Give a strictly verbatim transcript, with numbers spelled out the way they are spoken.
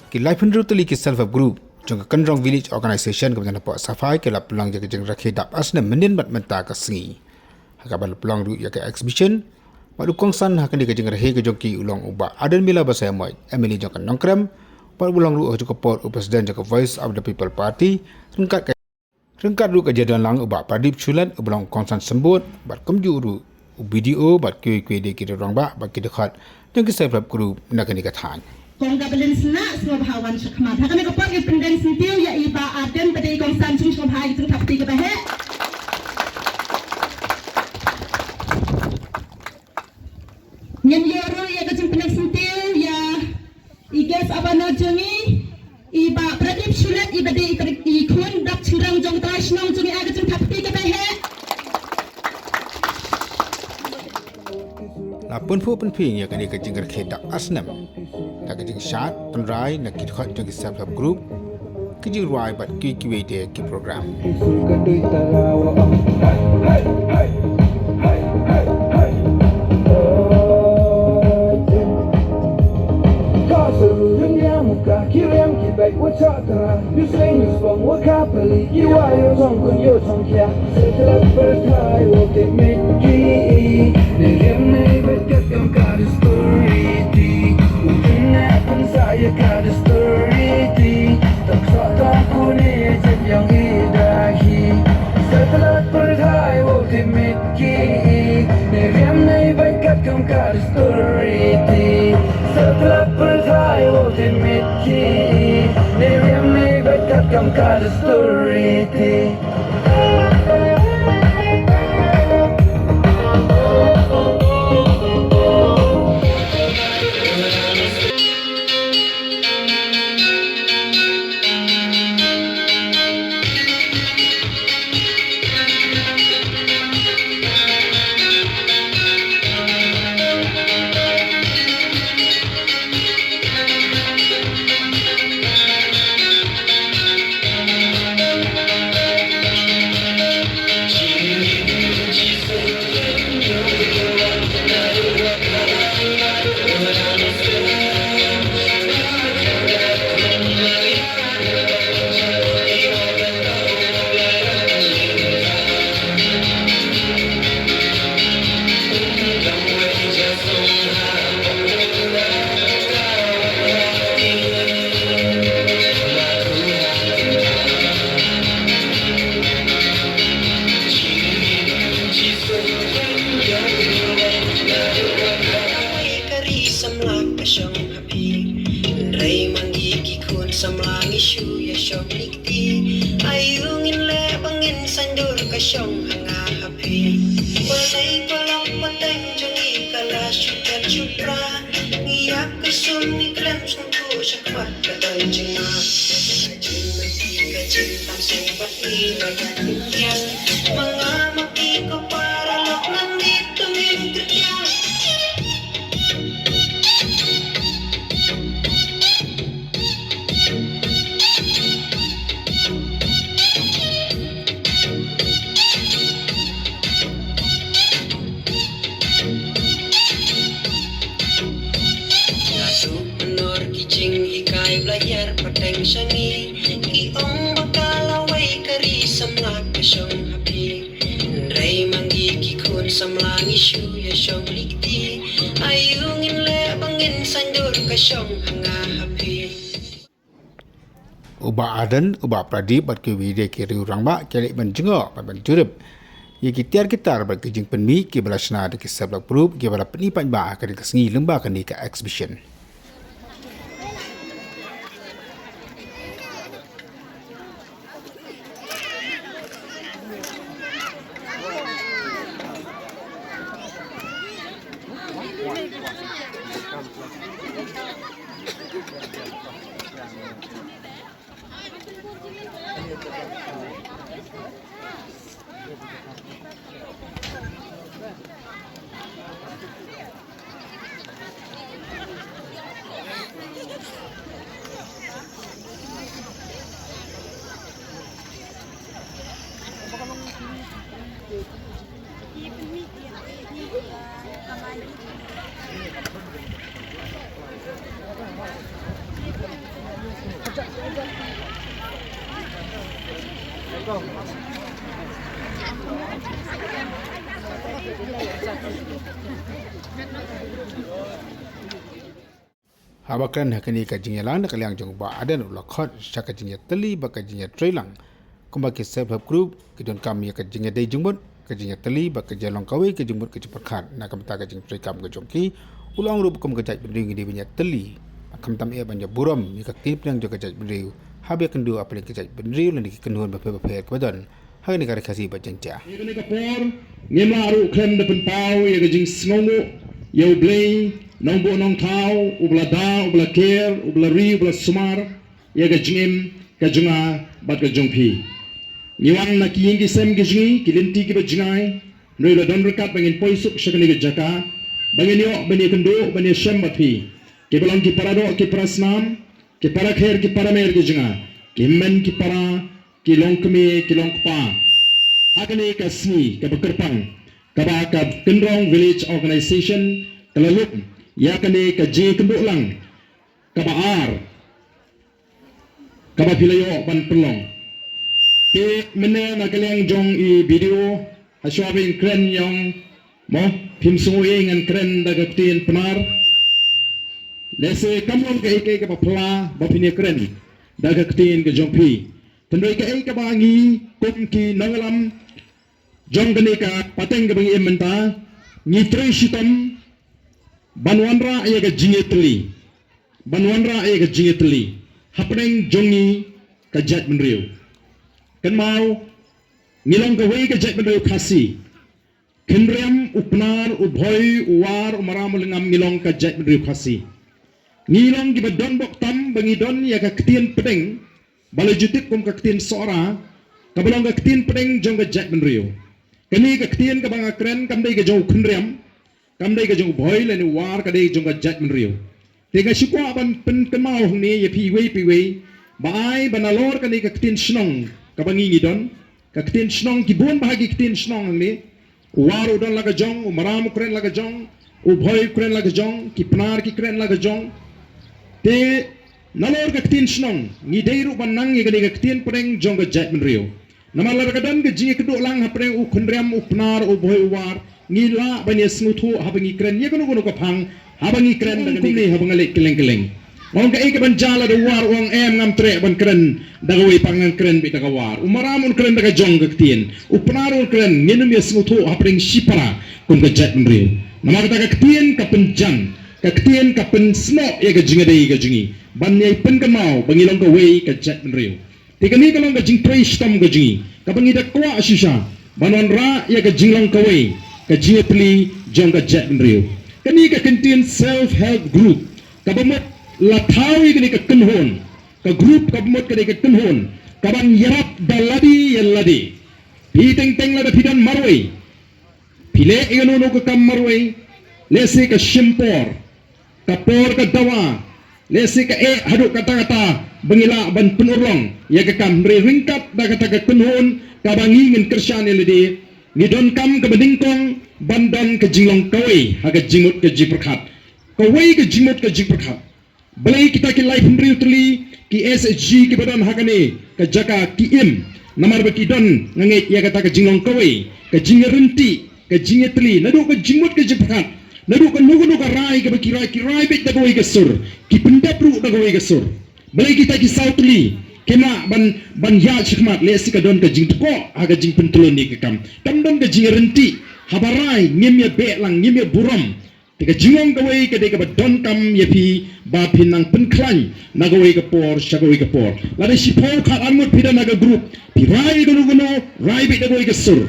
Ki laiphew tylli ki self help group jong ka Kynrong Village Organization kaba don hapoh Safai ki la pynlong ïa ka jingrakhe dap ar snem mynhynnin bad mynta ka sngi. Ha kaba la pynlong ruh ïa ka exhibition bad u kongsan ha kane ka jingrakhe ka jong ki u long u Bah Ardent Miller Basaiawmoit, M L A jong ka Nongkrem, bad u long ruh ha ka jong ka por u President jong ka Voice of the People Party, ryngkat ka Ryngkat ruh ka jingdon lang u Bah Pradip Shulet uba long kongsan symbud bad kumjuh ruh u B D O bad kiwei kiwei de ki rangbah bad ki dkhot jong ki self help group na kane ka thaiñ. Kong Gabalin Sna sngewbha wan sha khmat. Ha kane ka por ngi pyndeng syntiew ïa i Bah Ardent ba dei i kongsan jong sngewbha ïa ka jingthap kti kaba heh. Ngin ïoh ruh ïa ka jingpyndeng syntiew ïa i guest of honour jong ngi, i Bah Pradip Shulet, i ba dei i khun dap chynrang jong ka trai shnong jong ngi, ha ka jingthap kti kaba heh. La pynphuh pynphieng ïa kane ka jingrakhe dap ar snem da ka jingshad tynrai na ki dkhot jong ki self help group, ki jingrwai bad ki kiwei de ki program. Ka ri samla ka shong ha phi. Hynrei ma ngi ki khun samla ngi shu ïa shong likti. Aïu ngin leh ba ngin saiñdur ka shong ha nga ha phi. Balei ka long pateng jong ngi ka la shu tet shu pra. Ngi ïap ka sum ngi khlem sngewthuh shakhmat ka don jingma. Ka jingmynti ka jingpang seng bad ngi ba ïa ki tiang. Ma nga ma phi ko para lok nang di tungin kyrkiang. Ïa suk menor ki jinghikai bla ïar pateng sha ngi. Ki ong ba ka lawei ka ri samla ka shong ha phi. Hynrei ma ngi ki khun samla ngi shu ïa shong likti. Aïu ngin leh ba ngin saiñdur ka shong ha nga ha phi. U Bah Ardent, u Bah Pradip bad kiwei de ki riew rangbah ki la leit ban jngoh bad ban jurip ïa ki tiar ki tar bad ki jingpynmih kiba la shna da ki self help group kiba la pyni paidbah ha kane ka sngi lyngba kane ka exhibition. Haba kren ha kane ka jingïalang na ka liang jong u Bah Ardent, u la khot sha ka jingïatylli bad ka jingïatreilang kumba ki self help group ki donkam ïa ka jingïadei jingmut, ka jingïatylli bad ka jingïalong kawei ka jingmut ka jingpyrkhat na ka bynta ka jingtreikam ka jong ki. U la ong ruh ba kum ka jaitbynriew ngi dei ban ïatylli, khamtam eh ban ïaburom ïa ka ktien pdeng jong ka jaitbynriew haba ïakynduh hapdeng ka jaitbynriew lane ki kynhun bapher bapher kaba don ha kane ka Ri Khasi bad Jaiñtia. Ïa kane ka por ngim lah ruh khlem da pynpaw ïa ka jingsngewnguh ïa U Blei Nongbuh Nongthaw, uba la da, uba la ker, uba la ri, uba la sumar ïa ka jingim ka jong nga bad ka jong phi. Ngi wan na ki ïing ki sem ki jong ngi, ki lynti kiba jngai, hynrei u la don ryngkat ba ngin poi suk sha kane ka jaka ba ngin ïoh ban ïakynduh, ban ïashem bad phi, kiba long ki paradoh ki parasnam, ki parakher ki paramer ki jong nga, ki hynmen ki para, ki longkmie ki longkpa. Ha kane ka sngi kaba kyrpang kaba ka Kynrong Village Organization ka la lum ïa kane ka jingïakynduh lang kaba ar kaba phi la ïoh ban pynlong. Te mynne na ka liang jong i video, hashwa ba in kren ïa ong, mo, phim sngew ei ngan kren da ka ktien Pnar. Lehse kam long kaei kaei kaba phylla ba phin ïakren da ka ktien ka jong phi. Hynrei kaei kaba ngi kum ki nongïalam jong kane ka pateng kaba ngi im mynta, ngi trei shitom ban wanrah ïa ka jingïatylli, ban wanrah ïa ka jingïatylli hapdeng jong ngi ka jaitbynriew. Kynmaw, ngi long kawei ka jaitbynriew Khasi. Khynriam, u Pnar, u Bhoi, u War, u Maram, u Lyngngam, ngi long ka jaitbynriew Khasi. Ngi long kiba don bok tam ba ngi don ïa ka ktien pdeng ba la ju tip kum ka ktien Sohra, kaba long ka ktien pdeng jong ka jaitbynriew. Kane ka ktien kaba nga kren kam dei ka jong u Khynriam, kam dei ka jong u Bhoi lane u War, ka dei jong ka jaitbynriew. Te nga shu kwah ban pynkynmaw hangne ïa phi iwei pa iwei ba ai ba nalor kane ka ktien shnong kaba ngi ngi don, ka ktien shnong, ki bun bha ki ktien shnong hangne. U War u don la ka jong, u Maram u kren la ka jong, u Bhoi u kren la ka jong, ki Pnar ki kren la ka jong. Te nalor ka ktien shnong ngi dei ruh ban nang ïa kane ka ktien pdeng jong ka jaitbynriew. Namar lada ka don ka jingïakynduh lang hapdeng u Khynriam, u Pnar, u Bhoi, u War, ngi lah ban ïasngewthuh haba ngi kren ïa kano kano ka phang, haba ngi kren da kane kumne haba nga leit kylleng kylleng. Nga ong kaei kaban jia lada u War u ong em ngam treh ban kren da kawei, pat ngan kren beit da ka War. U Maram un kren da ka jong ka ktien. U Pnar un kren, ngin ym ïasngewthuh hapdeng shipara kum ka jaitbynriew. Namar kata ka ktien ka pynjan, ka ktien ka pynsnoh ïa ka jingïadei ka jong ngi ban ïai pynkynmaw ba ngi long kawei ka jaitbynriew. Te kane ka long ka jingtrei shitom ka jong ngi kaba ngi da kwah shisha ban wanrah ïa ka jinglong kawei ka jingïatylli jong ka jaitbynriew. Kane ka ktien self help group kaba mut la thaw ïa kane ka kynhun, ka group kaba mut kane ka kynhun kaban ïarap da lade ïa lade. Phi teng teng lada phi don marwei, phi leh ïa kano kano ka kam marwei, lehse ka shim por, ka por ka dawa, lehse ka eh haduh katta katta ba ngi lah ban pynurlong ïa ka kam, hynrei ryngkat da kata ka kynhun kaba ngi ngin kyrshan ïa lade, ngi donkam kaba nyngkong ban don ka jinglong kawei ha ka jingmut ka jingpyrkhat. Kawei ka jingmut ka jingpyrkhat. Balei kita ki laiphew hynriew tylli ki S H G kiba don ha kane ka jaka ki im? Namar ba ki don, nga ngeit, ïa kata ka jinglong kawei, ka jingïaryntih, ka jingïatylli, naduh ka jingmut ka jingpyrkhat, naduh kano kano ka rai kaba ki rai, ki rai beit da kawei ka sur, ki pyndep ruh da kawei ka sur. Balei kita ki saw tylli kim lah ban, ban ïaid shakhmat? Lehse ka don ka jingtkoh ha ka jingpyntlun ïa ka kam. Kam don ka jingïaryntih, haba rai ngim ïabeh lang, ngim ïaburom. Te ka jinglong kawei ka dei kaba donkam ïa phi ba phin nang pynkhlaiñ na kawei ka por sha kawei ka por. Lada shiphew khatar ngut phi don ha ka group, phi rai kano kano, rai beit da kawei ka sur.